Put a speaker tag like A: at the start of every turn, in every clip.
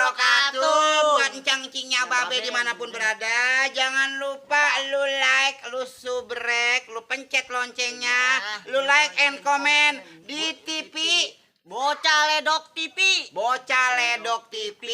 A: wabarakatuh. Buat encang-encingnya babe dimanapun berada, jangan lupa lu like, lu subrek, lu pencet loncengnya, lu like and comment di TV
B: Bocah Ledok TV.
A: Bocah Ledok TV.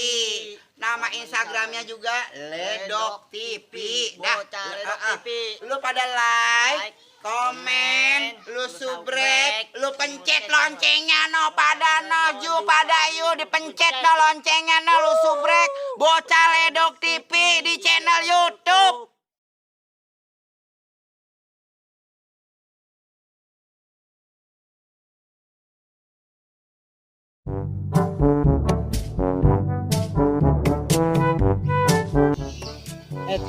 A: Nama Instagramnya juga Ledok TV.
B: Bocah Ledok TV.
A: Lu pada like, komen, lu subrek, lu pencet loncengnya no pada no ju pada yu dipencet no loncengnya no lu subrek Bocah Ledok TV di channel YouTube.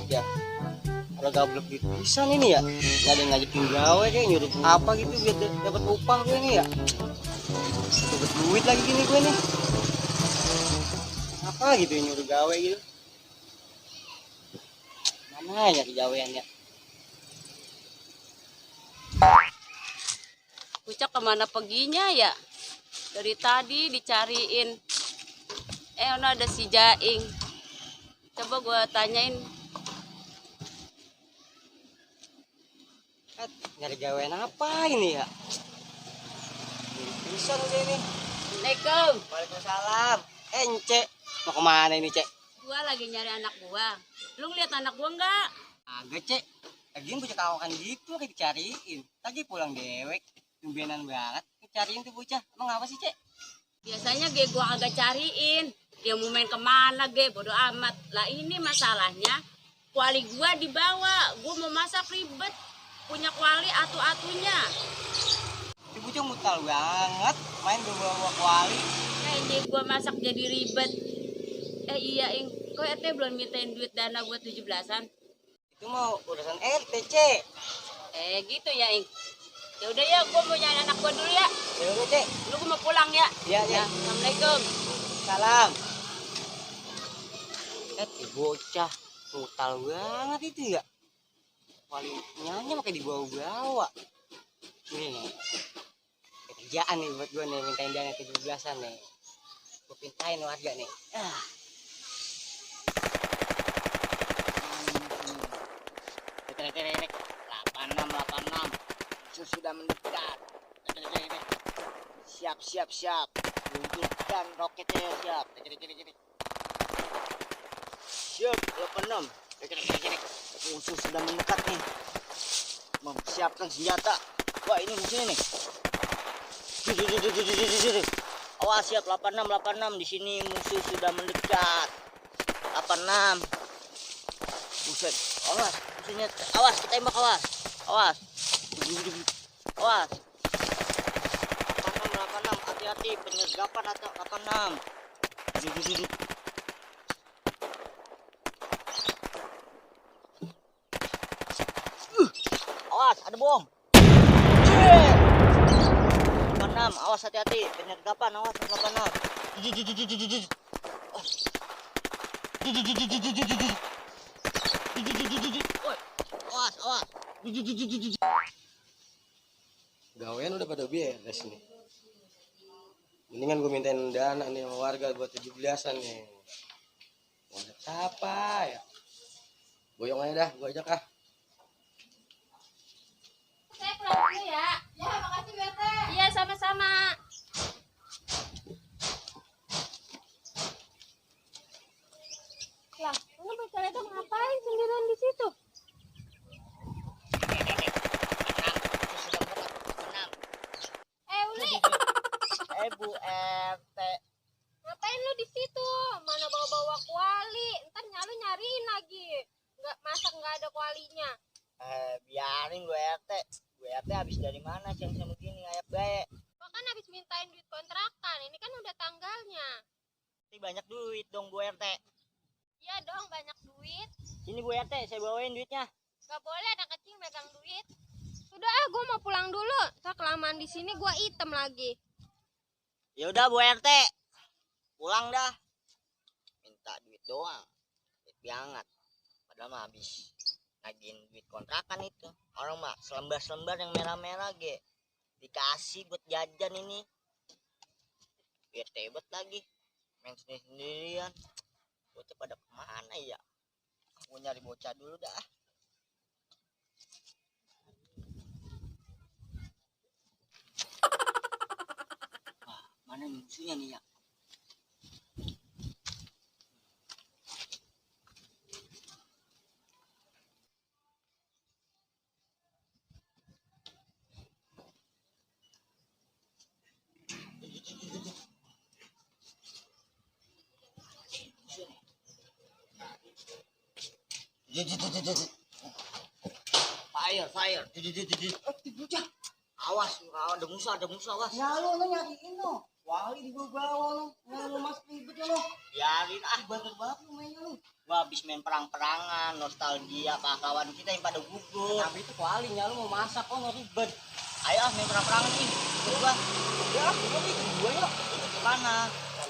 B: Ya, kalau gablek gitu bisa ini ya, nggak ada yang ngajakin gawe kayak nyuruh apa gitu biar dapat upah gue ini ya, dapat duit lagi gini gue nih, apa gitu yang nyuruh gawe gitu, mana ya gaweannya?
C: Pucak kemana perginya ya? Dari tadi dicariin. Ono ada si Jaing. Coba gue tanyain.
B: Nyari gawean apa ini ya? Bisa udah ini.
C: Assalamualaikum.
B: Waalaikumsalam. Cek, mau kemana ini Cek?
C: Gua lagi nyari anak gua. Lu ngeliat anak gua enggak?
B: Agak Cek. Lagian bocah kawakan gitu kayak dicariin. Tadi pulang dewek, tumbenan banget. Dicariin tuh bocah. Emang apa sih Cek?
C: Biasanya gua agak cariin. Dia mau main kemana bodo amat. Lah ini masalahnya kuali gua dibawa. Gua mau masak ribet. Punya kuali atu-atunya.
B: Si bocah mutal banget. Main bawa kuali.
C: Kayaknya gua masak jadi ribet. Iya Ing. Kok ete belum mintain duit dana buat 17-an?
B: Itu mau urusan RT Cek.
C: Gitu ya Ing. Ya udah ya, gua mau nyari anak gua dulu ya.
B: Ya udah Cek.
C: Lu gua mau pulang ya.
B: Iya
C: Ya,
B: ya.
C: Assalamualaikum.
B: Salam. Bocah mutal banget itu ya. Kualinya pakai dibawa-bawa. Ini nih. Kerjaan nih buat gue nih, mintain dana 17-an nih. Gue pintain warga nih.
A: Rek 86 sudah mendekat. Siap. Luncurkan roketnya siap. Siap 86. Musuh sudah mendekat nih. Mempersiapkan senjata. Wah, ini musuhnya nih. Awas siap 86 di sini musuh sudah mendekat. 86. Buset. Awas, musuhnya. Awas, kita tembak awas. Awas. Awas. 86, hati-hati penyergapan atau 86. Awas, ada bom. 86, awas hati-hati penyergapan, awas 86. Awas.
B: Gawean udah pada beres nih. Mendingan gue mintain dana nih sama warga buat 17-an nih. Wadah apa ya? Boyong aja dah, gue ajak ah.
C: Saya pulang dulu ya. Ya, makasih Bete. Iya, sama-sama. Lah, lu bicara itu ngapain sendirian di situ? Uli.
A: Bu RT.
C: Ngapain lu di situ? Mana bawa-bawa kuali? Ntar nyalu nyariin lagi. Nggak ada kualinya.
A: Biarin gue RT. Gue RT habis dari mana siang begini ayap baik.
C: Gua kan habis mintain duit kontrakan. Ini kan udah tanggalnya.
A: Ini banyak duit dong Bu RT.
C: Iya dong, banyak duit.
A: Sini Bu RT, saya bawain duitnya.
C: Gak boleh ada kecil megang duit. Sudah gue mau pulang dulu. Saya kelamaan di sini gue item lagi.
A: Ya udah Bu RT. Pulang dah. Minta duit doang. Duit piangat. Padahal mah habis nagihin duit kontrakan itu. Orang mah selembar-selembar yang merah-merah dikasih buat jajan ini. Biar tebet lagi.
B: main sendirian. Bocah pada kemana ya? Aku nyari bocah dulu dah. Wah, mana musuhnya nih ya? Fire. Bocah. Awas, ada musuh, awas.
D: Ya lu nyariin lo. Wali di bawah lo. Ya lu mas ribet ya lo.
B: Biarin ah.
D: Banget banget lu mainnya lu.
B: Gua habis main perang-perangan, nostalgia kawan kita yang pada gugur.
D: Tapi itu wali ya lu mau masak kok nggak ribet.
B: Ayo ah, main perang-perangan nih. Ikut gua.
D: Ya gua ikut gua yuk.
B: Ikut ke mana?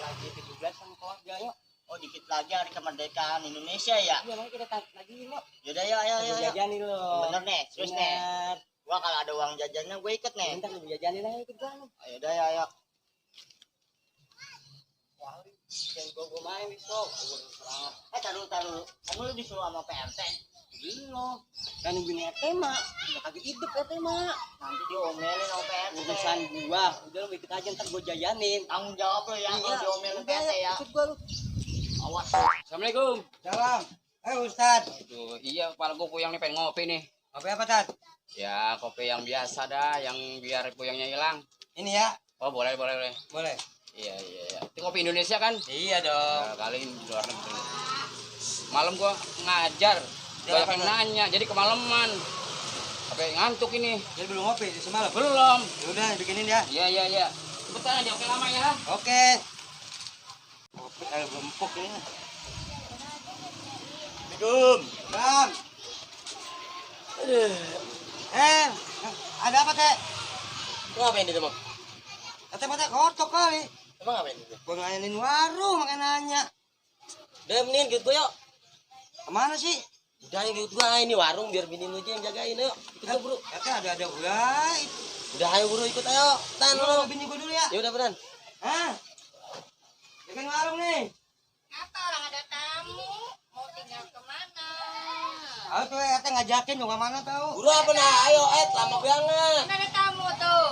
D: Lagi 17 sama keluarga yuk.
B: Oh, dikit lagi hari kemerdekaan Indonesia ya.
D: Iya makanya kita tarik lagi yuk.
B: Yaudah ayo.
D: Jajanin lo.
B: Bener nih, serius nih. Gua kalau ada uang jajannya gue ikut nih.
D: Bentar lu jajanin aja ikut gua lu.
B: Ayo dah ayo.
D: Wali yang gua main besok.
B: Taruh. Kamu lu disuruh sama PRT.
D: Belum. Kan gini tema. Udah kagak hidup tema.
B: Nanti diomelin sama PRT.
D: Urusan gua. Udah lu ikut aja ntar gua jajanin.
B: Tanggung jawab lo ya kalau diomelin PRT ya.
D: Ikut gua lu.
B: Awas.
E: Assalamualaikum.
D: Salam. Ustad.
E: Aduh, iya kepala gue puyeng nih, pengen ngopi nih.
D: Kopi apa, Tad?
E: Ya, kopi yang biasa dah, yang biar puyengnya hilang.
D: Ini ya.
E: Oh, boleh.
D: Boleh.
E: Iya. Itu kopi Indonesia kan?
D: Iya dong.
E: Ya, kali ini di luar negeri. Malam gua ngajar, banyak yang nanya, jadi kemalaman. Sampai ngantuk ini.
D: Jadi belum ngopi di semalam.
E: Belum.
D: Ya udah bikinin ya.
E: Iya. Cepetan aja, oke lama ya.
D: Oke. Kopi belum empuk ini.
B: Assalamualaikum.
D: Bang. Ada apa, Teh?
B: Lu ngapain di rumah?
D: Teh mata kotok kali.
B: Emang ngapain di rumah?
D: Gua ngelayanin warung makanya nanya.
B: Udah mending ikut gua yuk.
D: Kemana sih?
B: Udah ikut gua ini warung biar bini lu aja yang jagain yuk. Ikut gua bro.
D: Teh ada udah.
B: Udah ayo bro ikut ayo. Tahan
D: Lu
B: lu.
D: sama bini gua dulu ya.
B: Ya udah beran.
D: Hah? Jagain warung nih.
C: Apa orang ada tamu? Mau tinggal kemana?
D: Ayo tuh Teh ngajakin dong kemana tahu.
B: Buru apa nah? Ayo lama banget.
C: Kan ada tamu tuh.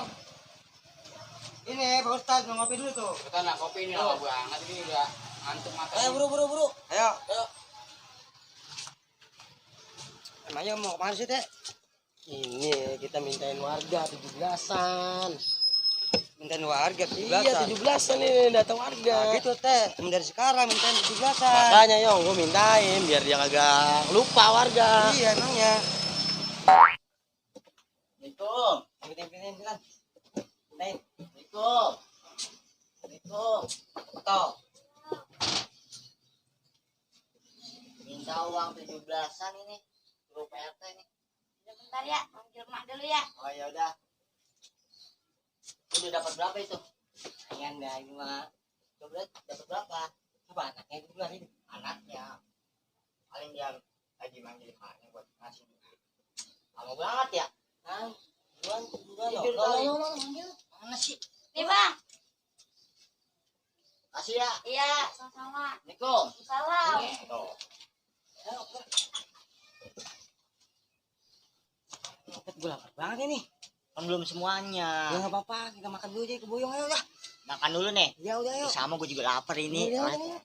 D: Ini Pak Ustadz mau ngopi dulu tuh.
E: Cepetan lah, kopi ini lama banget ini udah ngantuk mata.
B: Ayo buru.
D: Ayo.
B: Ayo.
D: Emangnya mau kemana sih, Teh?
B: Ini kita mintain warga 17-an.
D: Mintain warga 17.
B: Iya 17-an ini datang warga.
D: Nah, gitu, Teh. Cuma dari sekarang mintain 17-an.
B: Makanya Yong, gue mintain biar dia kagak lupa warga.
D: Iya, emangnya.
B: Assalamualaikum.
D: Mintain silakan.
B: Mintain. Assalamualaikum. Betul. Minta uang 17-an ini. Suruh PRT nih.
C: Bentar ya, manggil mak dulu ya.
B: Oh ya udah. Udah dapat berapa itu?
D: Ayan dah ini mah.
B: Coba dapat berapa?
D: Apa anaknya itu dulu ini?
B: Anaknya. Paling dia lagi manggil maknya buat ngasih duit. Lama banget ya?
D: Nah, duluan.
B: Jujur kali. Mana sih?
C: Nih bang.
B: Kasih ya.
C: Iya, sama-sama.
B: Assalamualaikum.
C: Salam.
B: Tuh.
D: Gue lapar banget ini.
B: Kan belum semuanya.
D: Ya nggak apa-apa, kita makan dulu aja ke Boyong ayo ya.
B: Makan dulu nih.
D: Ya udah yuk.
B: Sama gue juga lapar ini.
D: Iya,
B: Ayo.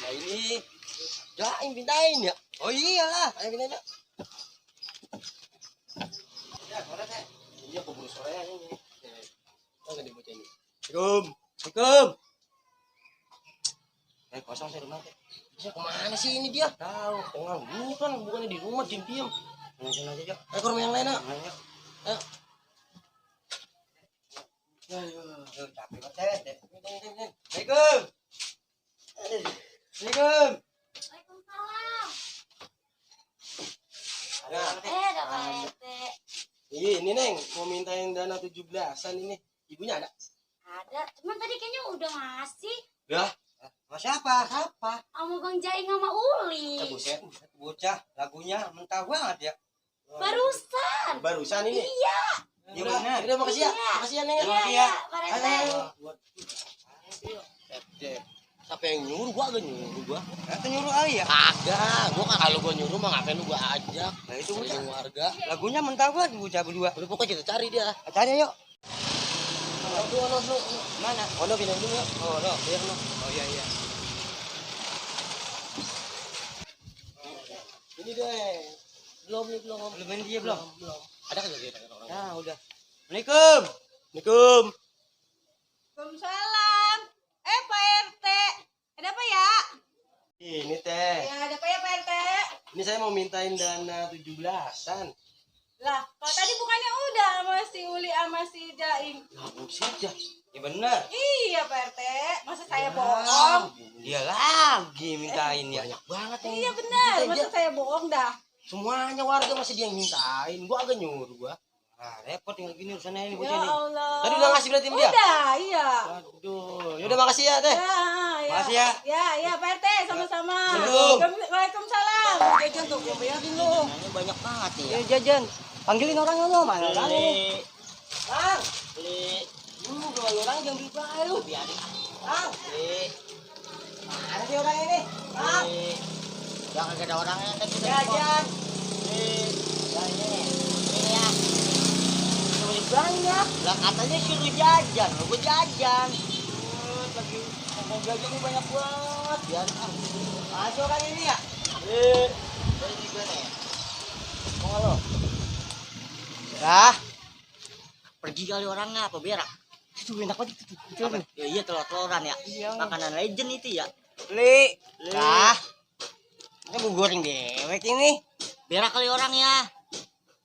D: Nah ini, jain pindahin ya. Oh iyalah, ayo pindahin ya. Ya, sore Teh.
B: Iya keburu sore ini.
D: Oh nggak dibaca ini.
B: Assalamualaikum.
D: Kosong sih rumah Teh.
B: Bisa kemana sih ini dia?
D: Tahu,
B: Nganggur kan bukannya di rumah diem-diem.
D: langsung aja yuk.
B: Ayo ke rumah yang lain ah.
D: Ayo.
B: Ayo.
D: Ayo, capek banget Teh. Assalamualaikum. Assalamualaikum.
C: Waalaikumsalam.
D: Nah,
C: Ada Pak RT.
B: Ini Neng, mau mintain dana 17-an ini. Ibunya ada?
C: Ada, cuman tadi kayaknya udah ngasih
B: Udah.
D: sama siapa? Siapa?
C: sama Bang Jaing sama Uli.
B: Buset.
D: Bocah, lagunya mentah banget ya.
C: Barusan.
B: Barusan ini.
C: Iya.
D: Ya benar.
B: Udah makasih ya.
C: Iya.
B: Makasih ya Neng.
C: Iya,
D: Makasih
C: iya,
D: ya.
C: Pak RT.
D: Ayo. Dek. Siapa yang nyuruh? Gua agak nyuruh gua.
B: Kata nyuruh kali ya.
D: Kagak, gua kan kalau gua nyuruh mah ngapain lu gua ajak.
B: Nah itu
D: Sama
B: bocah.
D: warga.
B: Lagunya mentah banget bocah berdua.
D: Udah pokoknya kita cari dia.
B: Cari yuk.
D: Aduh,
B: Mana?
D: oh, no, pindah dulu ya.
B: Oh, no.
D: Biar no.
B: Oh iya iya.
D: Ini deh. Belum.
B: Belum ini dia belum?
D: Belum. Ada kagak dia orang?
B: Nah, udah. Assalamualaikum. Assalamualaikum.
F: Waalaikumsalam. Pak RT. Ada apa ya?
D: Ini teh.
F: Ya, ada apa ya Pak RT?
D: Ini saya mau mintain dana 17-an.
F: Lah, kalau tadi bukannya udah sama si Uli sama si Jaing.
D: Lah, buset ya.
B: Ya bener.
F: Iya Pak RT. Masa saya bohong?
B: Dia lagi mintain ya.
D: Banyak banget yang
F: Iya benar.
D: mintain
F: Masa
D: dia.
F: saya bohong dah?
D: Semuanya warga masih dia yang mintain. Gua agak nyuruh gua.
B: Nah, repot tinggal gini urusannya ini
F: Ya
B: bocah ini.
F: Allah.
D: Tadi udah ngasih berarti sama dia?
F: Udah, iya.
D: Aduh, yaudah makasih ya teh.
F: Ya.
B: Makasih ya.
F: Ya Pak RT, sama-sama.
B: Assalamualaikum.
F: Waalaikumsalam. Jajan tuh, gue bayarin lu.
B: Nanya banyak banget nih ya. Jajan. Panggilin orang lu, mana orang lu?
D: Bang, beli. Dua orang yang beli bae lu.
B: Biarin.
D: Bang,
B: Beli.
D: mana sih orang ini? Bang,
B: Beli. Jangan ada orangnya tadi.
D: jajan.
B: Ini ya. Beli banyak. Lah katanya suruh jajan, lu gua jajan.
D: Lagi mau jajannya banyak banget.
B: Biarin.
D: Masih orang ini ya?
B: Beli juga nih.
D: Mau lo?
B: Dah. Pergi kali orangnya apa berak?
D: Itu enak banget itu.
B: Apa? Ya iya telur-teloran ya.
D: Iya.
B: Makanan legend itu ya.
D: Beli.
B: Dah.
D: Ini mau goreng dewek ini.
B: Berak kali orangnya.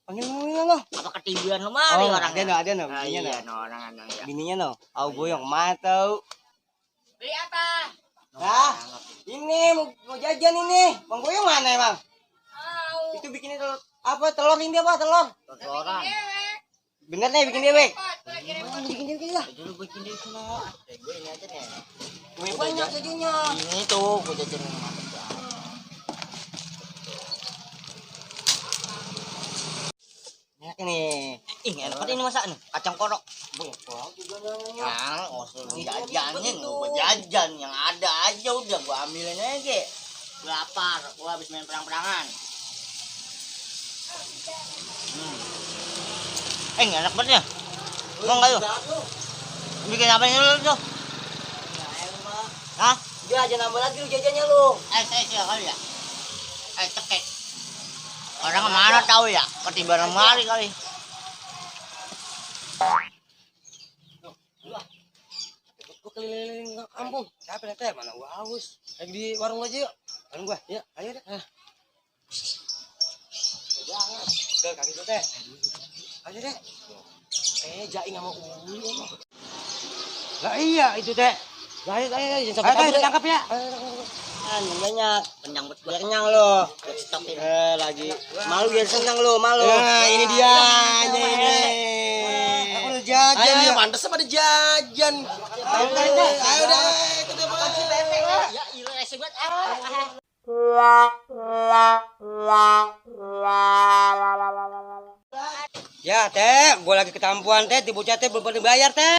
D: Panggil lo.
B: Apa ketiduran lemari orangnya?
D: Ada no,
B: Ah,
D: bininya
B: iya,
D: no.
B: no, orang ya.
D: Bininya no. Au boyong matau.
C: Beli apa?
D: Nah, ini mau jajan ini. Bang Boyong mana emang?
C: Mau.
D: Itu bikinnya telur apa? Telur ini apa? Telur.
B: Telur-teloran.
D: Bener nih bikin dewek.
C: Repot.
D: Bikin dewek lah.
B: Dulu bikin di sana. Gue ini aja nih.
D: Banyak jadinya.
B: Ini tuh gue jajan yang mantep banget.
D: Banyak ini.
B: Ih, enak banget ini masak nih. Kacang korok.
D: Banyak banget juga namanya.
B: Yang suruh jajanin, gue jajan yang ada aja udah gue ambilin aja. Gue lapar, gue habis main perang-perangan. Enak banget ya. Mau nggak yuk? Bikin apa ini lu tuh? Hah?
D: Dia aja nambah lagi lu jajannya lu.
B: Saya kali ya. Cekek. Orang kemana tahu ya? Ketiban lemari kali.
D: Gua keliling kampung. Capek teh mana gua haus. Lagi di warung aja yuk. Warung gua. Ya, ayo deh. Jangan. Ke kaki gua teh. Ayo deh. Jaing sama Uli emang.
B: Lah iya itu teh.
D: Ayo,
B: Ayo tangkap ya.
D: Banyak.
B: Kenyang betul.
D: Biar kenyang lo.
B: Buat stokin.
D: Lagi. Malu biar senang lo, malu.
B: Nah, ini dia.
D: Ini.
B: Aku udah jajan ya.
D: Pantes sama ada jajan. Ayo deh, kita
B: Ya, ilu rese banget.
D: Ya teh, gua lagi ketampuan teh, di bocah teh belum pada bayar teh.